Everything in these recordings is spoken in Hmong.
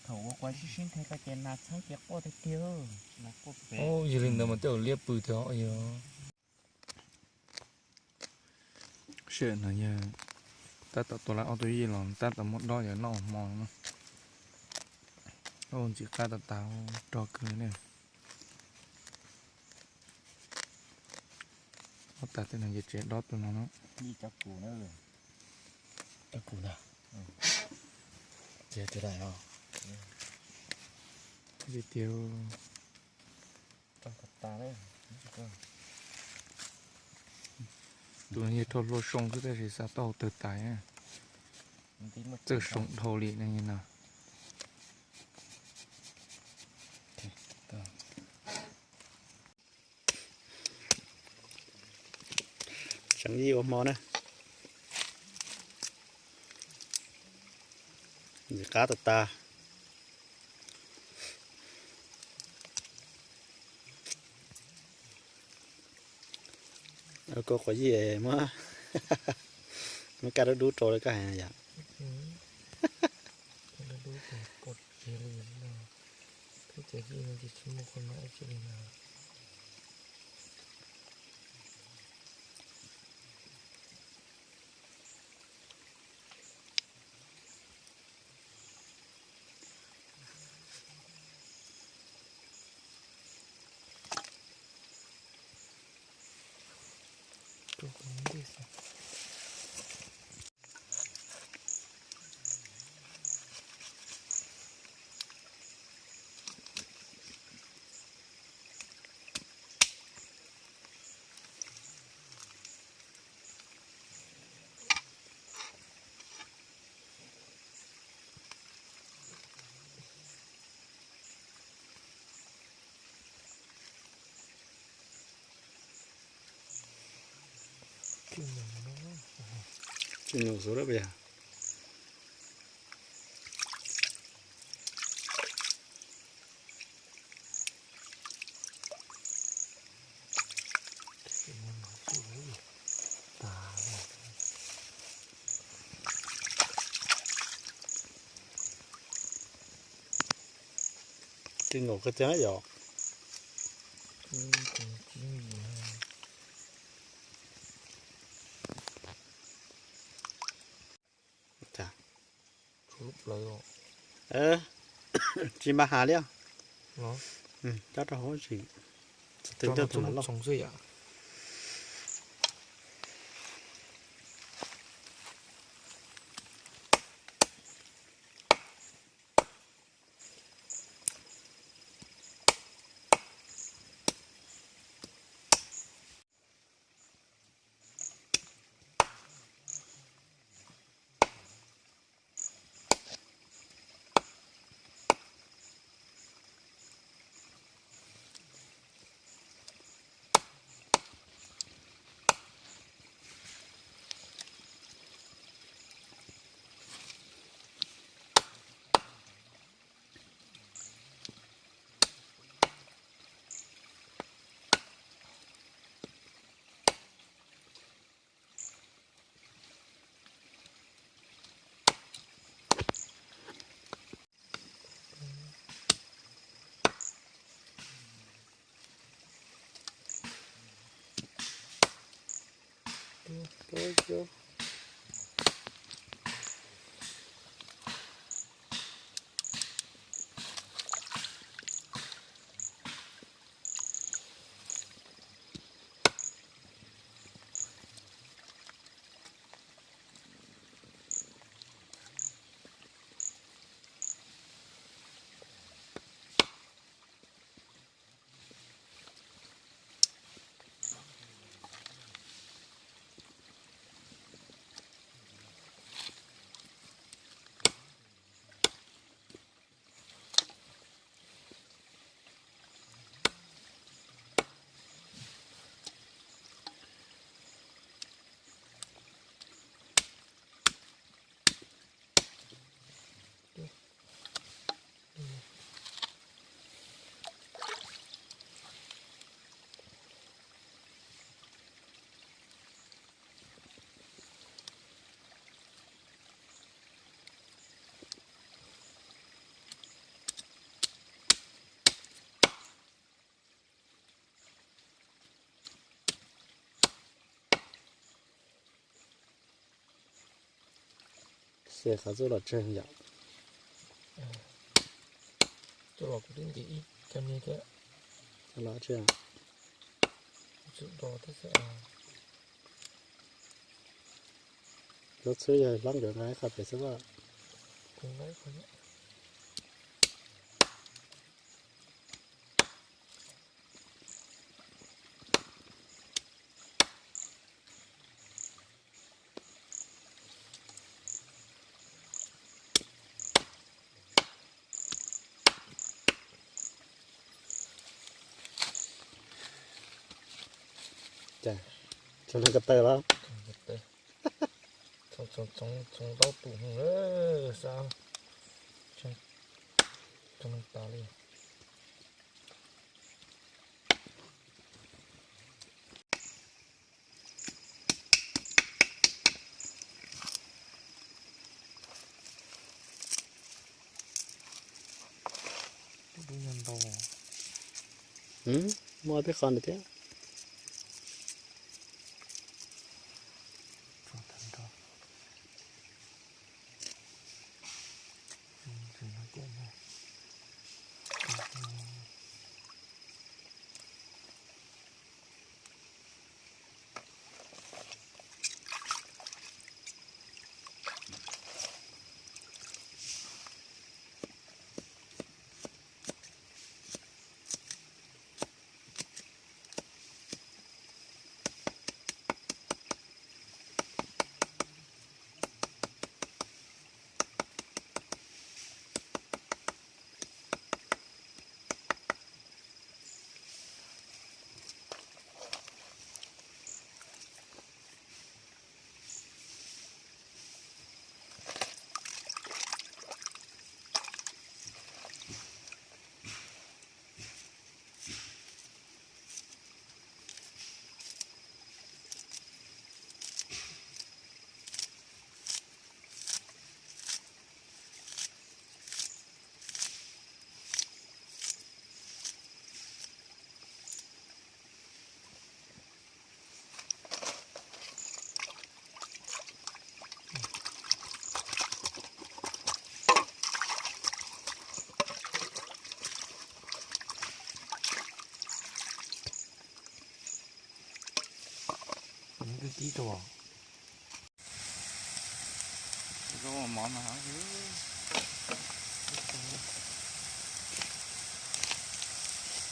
Thaum ua quav sib sib nthe ko ces nas txheeb ces quaj tiag tiag. Ub, yog li ntawd mas tej zaum liab pw tiag os. Sij hawm no yog tab tom tua lawm ob tug yij los tab tom muab dob yuav noj hmo no. Ntxim qab tas tas, rog kawg li ne. Ob tag tej no ces tsev dob tus no na. Cov kuv ntag. Tiag tiag. Tus no yog rog hlua soo xwb tab sis xav tau tawg tas, txawj soo dhau li no. Seev yij ua hmo na. Ntxim qab tas tas. Koj quav yij muab, muab kab dub dub rau lawv koj hais yom. Tsis nus xwb lawm yog. Tsis nus kawg thiab yom. Tsis npaj has li. Cob rau hauv tsis, txhoov xwb yom. Ces qhov txuj los tseg yom. Txuj los kuv twb ntim ib cov niag thiab. Los tsis tsum do thiab xwb. Lub txhwb yog hlob nkawd nqa ib qho pem xwb as. Kuv nqa ib qho. Cas, tsoom neeg ko taw los? Txhoov tau tus hwv, xav tsoom neeg tas li. Muaj peb qho ntawd thiab.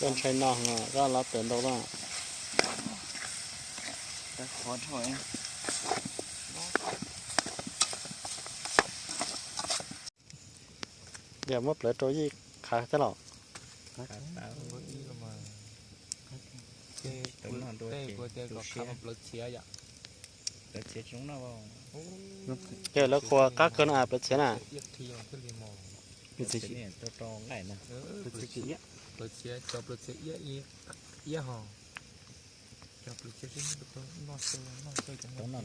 Koj ntshai no, koj los tawm ntau lawm. Yog muab plawv rau yij khav thiab los? Ces lawv qhuas qab kawg no plawv txhiav na. Plawv txhiav, cov plawv txhiav iab, iab ho. Cov plawv txhiav noj xwb, noj xwb cov no.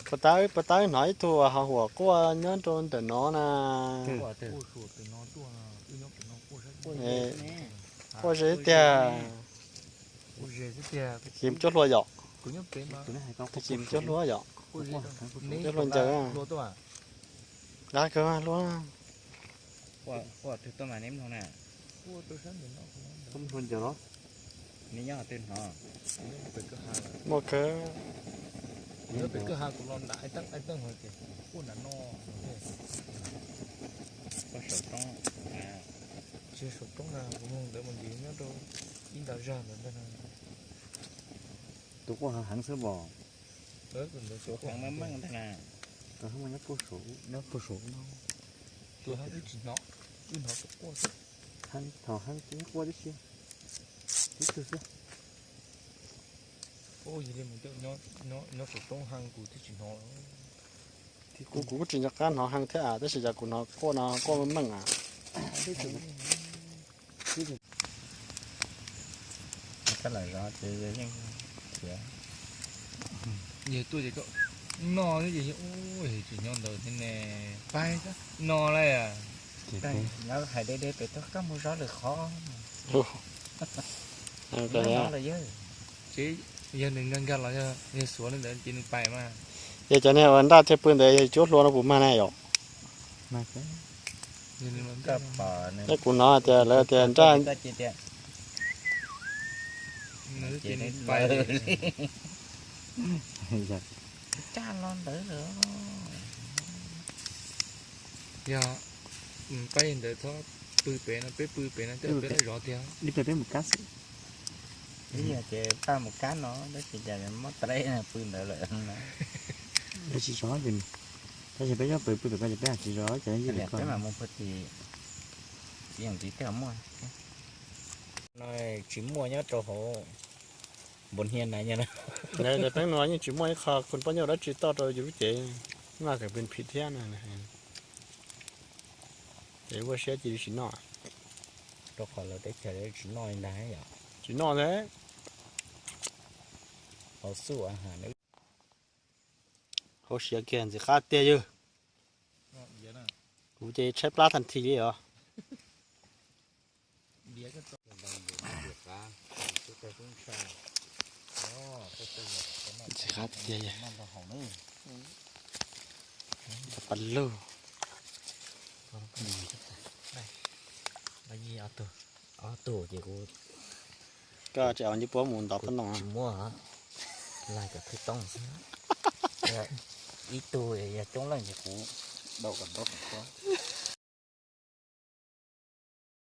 Puas tab, puas tab hnov ib tug ho huam quaj nyob rau ntawm no na? Quaj ze tiag. Tus chim cuab hlua yom? Tus chim cuab hlua yom? Cuab hlua ncaws. Dag kawg hlua. Hlua ncaws los? Muaj kawg. Tsis saum roob na, kuv mloog ntawd mas nws nyob rau ib nta zag ntawd ntag na. Tus quaj heev heev xwb pom. Tus heev meej meej ntag na. Tus heev nyob puag saum, nyob puag saum no. Tus heev wb tsis hnov, wb hnov tus quaj xwb. Heev, thaum heev ces quaj tib si, tib tug xwb. Yog li mus nyob saum roob heev kuv twb tsis hnov. Kuv, kuv kuj tsis nco qab hnov heev thiab, tab sis yog kuv hnov quaj no quaj meej meej. Kab lam zov ces yeej khiav. Yog tuaj ces koj noj, tsis nyob ntawd thiab ne. Pab no lawm. Hais deb deb pem toj kab mus zov lwm qhov. Ub, yog nws nkag nkag los yog suav li ntawd ces nws pais mas. Ces cov niag uas nraj thiaj pw ntawd yog cuab hlua no puas mag na yom? Yog kuv hnov tias lawv tias nraj, yog pab ntawd txhob pw pem no, peb pw pem no tej peb lawv zov tiag. Li peb mus kab xwb. Ib yog ces paj mus kab no tab sis cas muab tau pw ntawd lawm. Lawv tsis zov ces, tab sis peb nyob pem pw pem ko ces peb tsis zov ces yeej peb mam mus pem tim, yeej tim tej muaj. No tsis muaj nyob rau hauv npus hnia na. Ntawd teeb no yeej tsis muaj ib qho khun poj nyuj dab tsi toj rau yus lub cev, maj kam pw phim thiab na. Ces ua siab cia li tsis noj. Rau qhov lawv teb chaws tsis noj li ntag yom. Tsis noj thiab. Hauv siav kiag ntxim qab tiag yawg. Kuv ces tshaib plab tag nthi li os. Ntxim qab tiag yawg. Pas lug. Ob tug ces kuv, koj tsis au nci puab mus ntov koj noj. Tsis muaj, laig kom thwj toob xwb. Ib tug yog coob leej ces kuv dau kom ntaub kom khuab.